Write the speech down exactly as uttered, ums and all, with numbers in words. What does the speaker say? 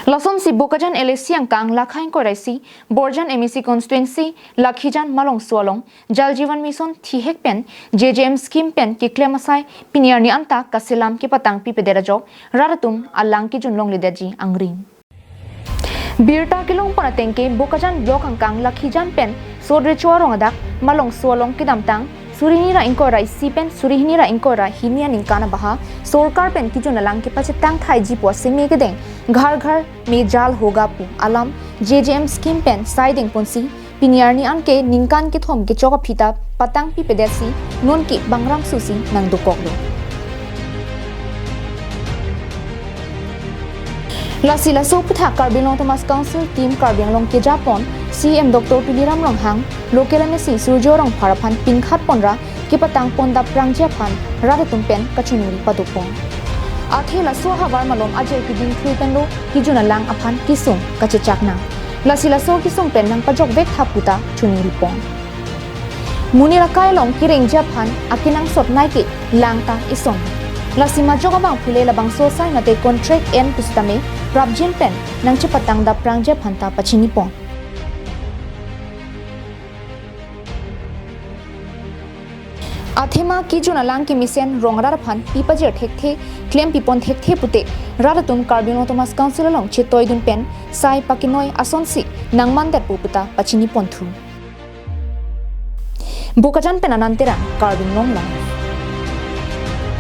Lasonsi Bokajan L A C angkang lakha ingkoi ra isi, Borjan M A C constituency, Lakhijan Malongso along Jal Jeevan Mission thihek pen J J M scheme pen keklem asai pini arni anta kaselam kepatang pipedet ajok rat atum alang kejun longledetji angring. Birta kelong pon ateng ke Bokajan block angkang Lakhijan pen Sodrecho arong adak Malongso along kedamtang suri hini ra ingkoi ra isi pen suri hini ra ingkoi ra hini aningkan abaha sorkar pen kejun alang kepachetang thaiji pu aseme kedeng Ghar Ghar Mein Jal Hoga pu alam J J M scheme pen saideng ponsi pini arni anke ningkan kethom kechok aphi ta patang pipedetsi nonke bang ramsusi nangdokoklo. Lasi laso aputhak Karbi Anglong Autonomous Council team Karbi Anglong kejapon C E M Doctor Tuliram Ronghang, local M A C Surjya Rongphar aphan pinkhat ponra kepatang pon dap prangji aphan rat atum pen kachiningri padopon. Athe laso ahavar malom ajai keding thui penlo kejun alang aphan kesung kachechak nang. Lasi laso kesung pen nangpajokvek tha puta chiningripon. Monit akai along kerengji aphan akenangsot nai ke lang ta ison. Lasi majok abang phule labangso asai mate contract en pusitame prapjin pen nangchepatang dap prangji aphan ta pachinipon. Athema kejun alang kemesen rong rat aphan pipajir thekthe, klem pipon thekthe pute rat atum Karbi Anglong Autonomous Council along chetoidun pen sai pakinoi asonsi nangmandetpo puta pachinipon thu. Bokajan pen Anand Terang, Karbi Anglong Live.